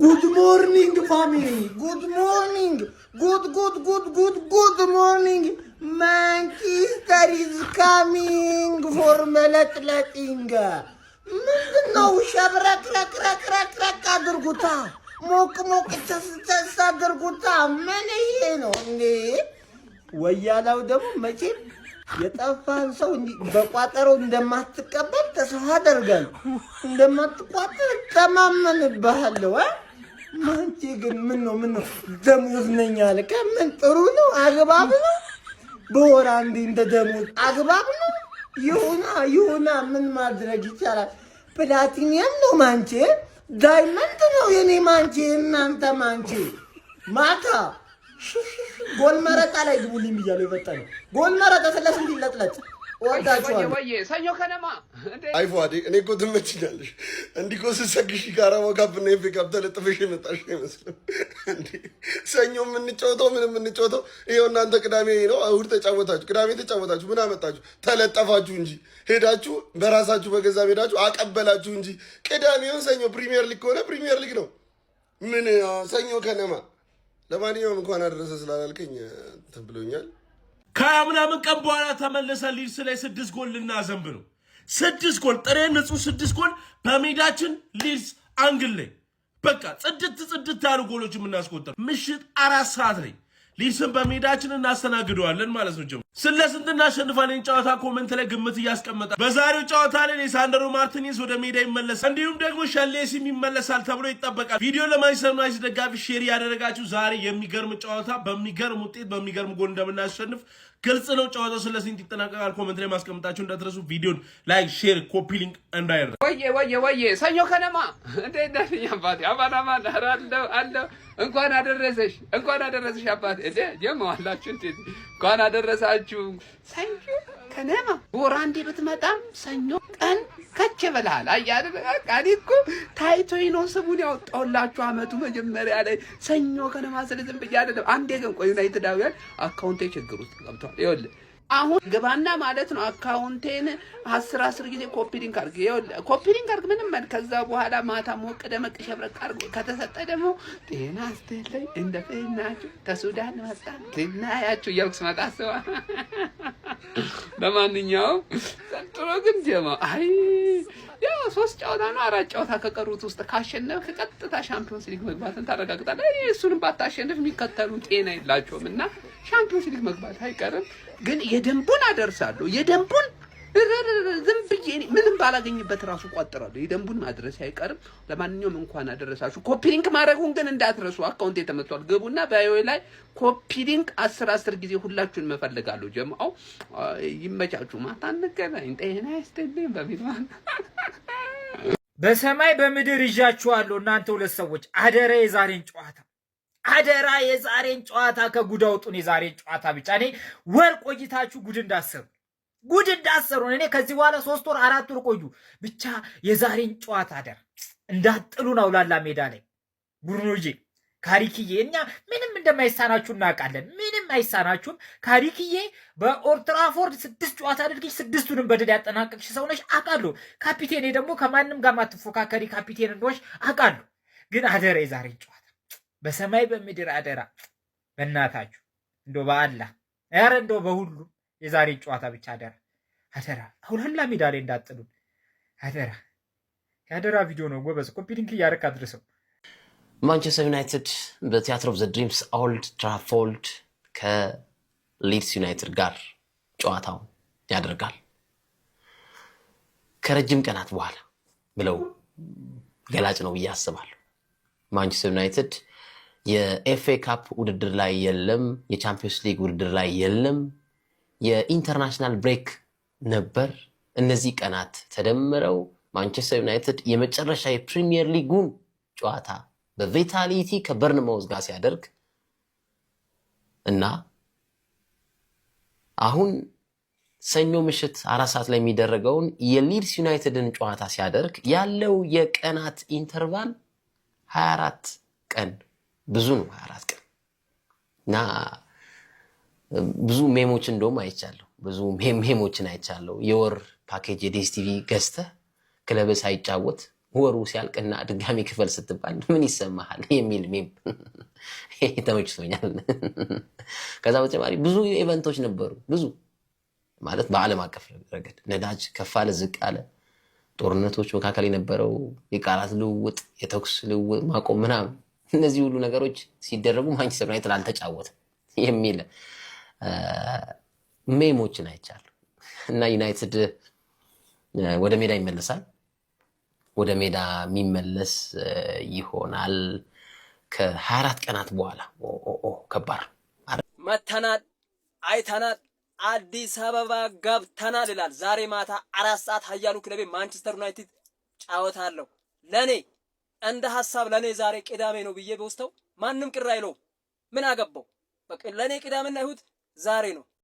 Good morning, family. Good morning. Good, good, good, good, good morning. Manchester is coming for መለጥለጢንግ። ምንድን ነው? ሸብረክረክረክረክ አድርጉታ። ሞቅ ሞቅ ቸስ ቸስ አድርጉታ። ምን ይሄ ነው እንዴ? ወያላው ደግሞ መቼም የጠፋን ሰው እንዲህ በቋጠሮ እንደማትቀበል ተስፋ አደርጋለሁ። እንደማትቋጠር እተማመንብሃለሁ። እ? ማንቼ ግን ምን ነው ምን ነው ደሞዝ ነኝ አልከ? ምን ጥሩ ነው? አግባብ ነው? በወር አንዴ እንደ ደሞዝ አግባብ ነው? ይሁና ይሁና፣ ምን ማድረግ ይቻላል? ፕላቲኒየም ነው ማንቼ፣ Diamond ነው የኔ ማንቼ፣ እናንተ ማንቼ። ማታ ጎል መረጣ ላይ ግቡልኝ ብያለሁ። የፈጠነው ጎል መረጣ ስለ ስንት ይለጥለጥ። እወዳችኋለሁ። ወየ ሰኞ ከነማ እንዴ! አይ ፏዴ፣ እኔ እኮ ትመችኛለሽ። እንዲህ እኮ ስትሰግሽ Carabao Cup እና FA Cup ተለጥፈሽ የመጣሽ አይመስልም። እንዴ ሰኞ የምንጫወተው ምን የምንጫወተው ይኸው እናንተ ቅዳሜ ነው እሑድ ተጫወታችሁ፣ ቅዳሜ ተጫወታችሁ፣ ምን አመጣችሁ? ተለጠፋችሁ እንጂ ሄዳችሁ በራሳችሁ በገዛ ሜዳችሁ አቀበላችሁ እንጂ ቅዳሜውን ሰኞ ፕሪሚየር ሊግ ከሆነ ፕሪሚየር ሊግ ነው። ምን ሰኞ ከነማ። ለማንኛውም እንኳን አደረሰ ስላላልከኝ እንትን ብሎኛል። ከምናምን ቀን በኋላ ተመልሰ ሊድስ ላይ 6 ጎል ልናዘንብ ነው። 6 ጎል፣ ጥሬ ንጹህ 6 ጎል በሜዳችን ሊድስ አንግል ላይ በቃ ጽድት ጽድት ያሉ ጎሎች የምናስቆጠር ምሽት 4 ሰዓት ላይ ሊድስን በሜዳችን እናስተናግደዋለን ማለት ነው። ጀምሮ ስለ ስንት እናሸንፋለን ጨዋታ comment ላይ ግምት እያስቀመጠ በዛሬው ጨዋታ ላይ ሊሳንድሮ ማርቲኔዝ ወደ ሜዳ ይመለሳል፣ እንዲሁም ደግሞ ሸሌሲም ይመለሳል ተብሎ ይጠበቃል። ቪዲዮ ለማንቸስተር ዩናይትድ ደጋፊ share ያደረጋችሁ ዛሬ የሚገርም ጨዋታ በሚገርም ውጤት በሚገርም ጎል እንደምናሸንፍ ግልጽ ነው። ጨዋታው ስለ ስንት ይጠናቀቃል comment ላይ ማስቀመጣችሁ እንዳትረሱ። ቪዲዮን like፣ share፣ copy link እንዳይረሳ። ወየ ወየ ወየ ሰኞ ከነማ እንዴት ነህ አባቴ? አማን አማን። ኧረ አለሁ አለሁ። እንኳን አደረሰሽ እንኳን አደረሰሽ አባቴ። እንዴ ጀማ አላችሁ እንዴ? እንኳን አደረሳችሁ። ሰኞ ከነማ ወር አንዴ ብትመጣም ሰኞ ቀን ከች ብለሃል። አየህ አይደል? በቃ እኔ እኮ ታይቶኝ ነው ስሙን ያወጣሁላችሁ አመቱ መጀመሪያ ላይ ሰኞ ከነማ ስል ዝም ብዬ አይደለም። አንዴ ግን ቆይ ዩናይትዳውያን አካውንቴ ችግር ውስጥ ገብቷል። ይኸውልህ አሁን ግባና ማለት ነው አካውንቴን 10 10 ጊዜ copy link አድርግ። ይኸውልህ copy link አድርግ ምንም ማለት ከዛ በኋላ ማታ ሞቅ ደመቅ ሸብረቅ አድርጎ ከተሰጠ ደግሞ ጤና ይስጥልኝ እንደምን ናችሁ ከሱዳን መጣ ልናያችሁ እያልኩ ስመጣ አስባ። ለማንኛውም ዘንድሮ ግን ጀማ አይ ያው ሶስት ጨዋታ ነው አራት ጨዋታ ከቀሩት ውስጥ ካሸነፍክ ቀጥታ ሻምፒዮንስ ሊግ መግባትን ታረጋግጣለህ። እኔ እሱንም ባታሸንፍ የሚከተሉ ጤና የላቸውም እና ሻምፒዮንስ ሊግ መግባት አይቀርም። ግን የደንቡን አደርሳለሁ። የደንቡን ዝም ብዬ እኔ ምንም ባላገኝበት ራሱ ቋጥራለሁ። የደንቡን ማድረስ አይቀርም። ለማንኛውም እንኳን አደረሳችሁ። Copy link ማድረጉን ግን እንዳትረሱ። አካውንቴ ተመቷል። ግቡና bio ላይ copy link 10 10 ጊዜ ሁላችሁን እፈልጋለሁ። ጀማው ይመቻችሁ። ማታ እንገናኝ። ጤና ይስጥልኝ በሚል በሰማይ በምድር ይዣችኋለሁ። እናንተ ሁለት ሰዎች አደራ የዛሬን ጨዋታ፣ አደራ የዛሬን ጨዋታ ከጉድ አውጡን። የዛሬን ጨዋታ ብቻ እኔ ወር ቆይታችሁ ጉድ እንዳሰሩ ጉድ እንዳሰሩ እኔ ከዚህ በኋላ 3 ወር 4 ወር ቆዩ ብቻ የዛሬን ጨዋታ አደራ እንዳጥሉን አውላላ ሜዳ ላይ ቡድኖዬ ካሪክዬ እኛ ምንም እንደማይሳናችሁ እናውቃለን። ምንም አይሳናችሁም። ካሪክዬ በኦልትራፎርድ ስድስት ጨዋታ አድርገሽ ስድስቱንም በድል ያጠናቀቅሽ ሰው ነሽ አውቃለሁ። ካፒቴኔ ደግሞ ከማንም ጋር ማትፎካከሪ ካፒቴን እንደሆንሽ አውቃለሁ። ግን አደራ የዛሬን ጨዋታ በሰማይ በምድር አደራ፣ በእናታችሁ እንደው በአላህ ኧረ እንደው በሁሉም የዛሬን ጨዋታ ብቻ አደራ አደራ፣ አውላላ ሜዳ ላይ እንዳጥሉን አደራ። የአደራ ቪዲዮ ነው ጎበዝ። Copy link እያደረክ አድርሰው። ማንቸስተር ዩናይትድ በ Theatre of the Dreams ኦልድ ትራፎርድ ከሊድስ ዩናይትድ ጋር ጨዋታውን ያደርጋል። ከረጅም ቀናት በኋላ ብለው ገላጭ ነው ብዬ አስባለሁ። ማንቸስተር ዩናይትድ የ FA Cup ውድድር ላይ የለም፣ የቻምፒዮንስ ሊግ ውድድር ላይ የለም። የ international break ነበር። እነዚህ ቀናት ተደምረው ማንቸስተር ዩናይትድ የመጨረሻ የፕሪሚየር ሊጉን ጨዋታ በቪታሊቲ ከበርንማውዝ ጋር ሲያደርግ እና አሁን ሰኞ ምሽት 4 ሰዓት ላይ የሚደረገውን የሊድስ ዩናይትድን ጨዋታ ሲያደርግ ያለው የቀናት interval 24 ቀን ብዙ ነው። 24 ቀን እና ብዙ meme ኦች እንደውም አይቻለሁ። ብዙ meme ኦችን አይቻለሁ። የወር ፓኬጅ የዲኤስቲቪ ገዝተህ ክለብ ሳይጫወት ወሩ ሲያልቅና ድጋሚ ክፈል ስትባል ምን ይሰማሃል የሚል meme ተመችቶኛል። ከዛ በተጨማሪ ብዙ event ኦች ነበሩ። ብዙ ማለት በዓለም አቀፍ ረገድ ነዳጅ ከፍ አለ ዝቅ አለ፣ ጦርነቶች መካከል የነበረው የቃላት ልውውጥ፣ የተኩስ ልውውጥ ማቆም ምናምን፣ እነዚህ ሁሉ ነገሮች ሲደረጉ ማንቸስተር ዩናይትድ አልተጫወተም የሚል meme ኦችን አይቻለሁ። እና ዩናይትድ ወደ ሜዳ ይመለሳል። ወደ ሜዳ የሚመለስ ይሆናል ከ24 ቀናት በኋላ። ከባድ። መተናል፣ አይተናል፣ አዲስ አበባ ገብተናል ይላል። ዛሬ ማታ 4 ሰዓት ኃያሉ ክለቤ ማንቸስተር ዩናይትድ ጨዋታ አለው። ለኔ እንደ ሀሳብ ለኔ ዛሬ ቅዳሜ ነው ብዬ በውስተው ማንም ቅር አይለውም። ምን አገባው? በቃ ለኔ ቅዳሜና እሁድ ዛሬ ነው።